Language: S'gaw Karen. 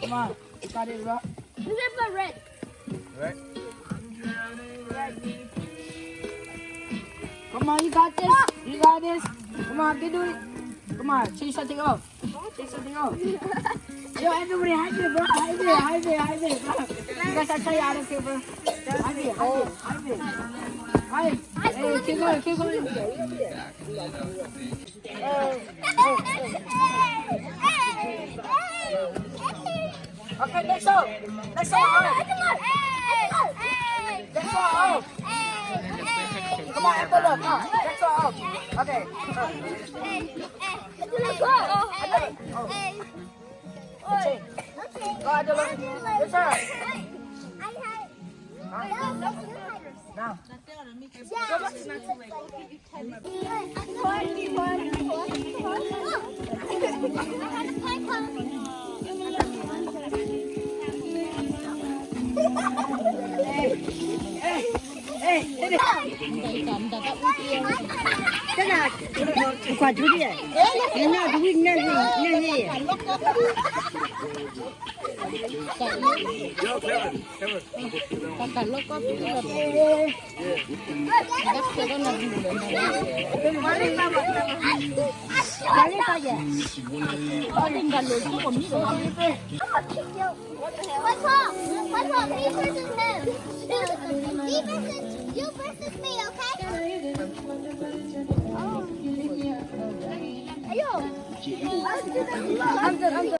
Come on, you got it, bro. This is for red. Right? Come on, you got this. You got this. Come on, get do it. Come on, take something off. Take something off. Yo, everybody, hide it, bro. Hide it, hide it, hide it, bro. You guys, I tell you, I don't care, bro. Hide it, hide it, hide it. Hide. Hey, keep going, keep going. Okay, next up. Next up. Next up. Come on, have a look. Come on. Next up. Okay. Go, Angela. Next up. Now. What's wrong? What's wrong? Me versus him. Me versus you versus me, okay? Oh. Ayo. I'm good, I'm good.